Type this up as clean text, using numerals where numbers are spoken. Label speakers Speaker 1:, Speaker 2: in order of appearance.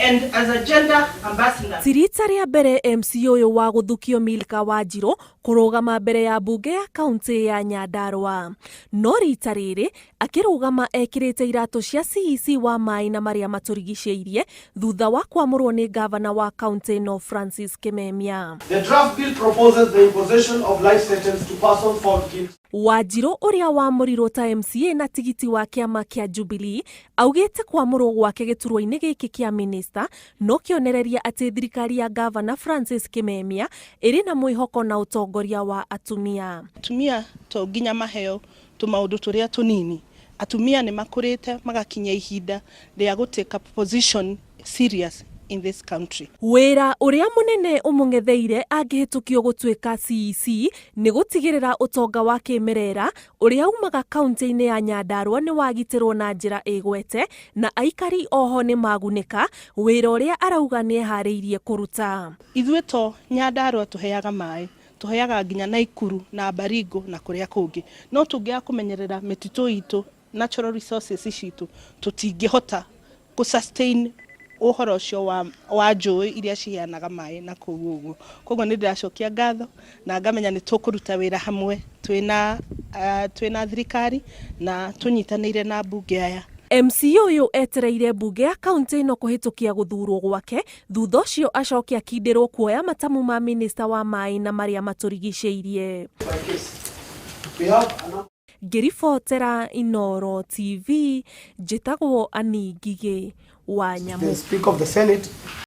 Speaker 1: And as a gender ambassador,
Speaker 2: Ti rita rĩa mbere MC ũyũ wa gũthukio Milka Wanjiru kũrũgama mbere ya mbunge ya kaunti ya Nyandarua, no rita rĩrĩ akĩrũgama ekĩrĩte iratũ cia CEC wa maĩ na marĩa matũrigicĩirie thutha wa kwamũrwo nĩ ngavana wa kaunti ĩno Francis Kimemia.
Speaker 3: The draft bill proposes the imposition of life sentence to persons found guilty
Speaker 2: Wanjiru ũrĩa wamũrirwo ta MCA na tigiti wa kĩama kĩa Jubilee augĩte kwamũrwo gwake gĩturwa-inĩ gĩkĩ kĩa minista no kĩonereria atĩ thirikari ya ngavana Francis Kimemia ĩrĩ na mwĩhoko na ũtongoria wa atumia.
Speaker 1: Atumia to nginya maheo tũmaũndũ tũrĩa tũnini. Atumia nĩ makũrĩte magakinya ihinda rĩa gũ take a position serious in this country.
Speaker 2: Wĩra ũrĩa mũnene ũmũng'etheire angĩhĩtũkio gũtuĩka CEC nĩ gũtigĩrĩra ũtonga wa kĩmerera ũrĩa umaga kaunti-inĩ ya Nyandarua nĩ wagitĩrwo na njĩra ĩgwete na aikari oho nĩ magunĩka, wĩra ũrĩa arauga nĩ eharĩirie kũruta.
Speaker 1: Ithuĩ to Nyandarua tũheaga maĩ, tũheaga nginya Naikuru na Baringo na kũrĩa kũngĩ. No tũngĩaga kũmenyerera mĩtitũ itũ, natural resources citũ, tũtingĩhota kũ sustain ũhoro ũcio wa njũĩ iria ciheanaga maĩ na kũu ũguo. Koguo nĩ ndĩracokia ngatho na ngamenya nĩ tũkũruta wĩra hamwe twĩna thirikari na tũnyitanĩire na mbunge aya.
Speaker 2: MC ũyũ etereire mbunge ya kaunti ĩno kũhĩtũkia gũthurwo gwake, thutha ũcio acoke akindĩrwo kuoya matamu ma minista wa maĩ na marĩa matũrigicĩirie.
Speaker 3: by case. We have a number
Speaker 2: Ngĩribotera Inooro TV, njĩtagwo Annie Ngigĩ wa Nyamũ.
Speaker 3: The Speaker of the Senate.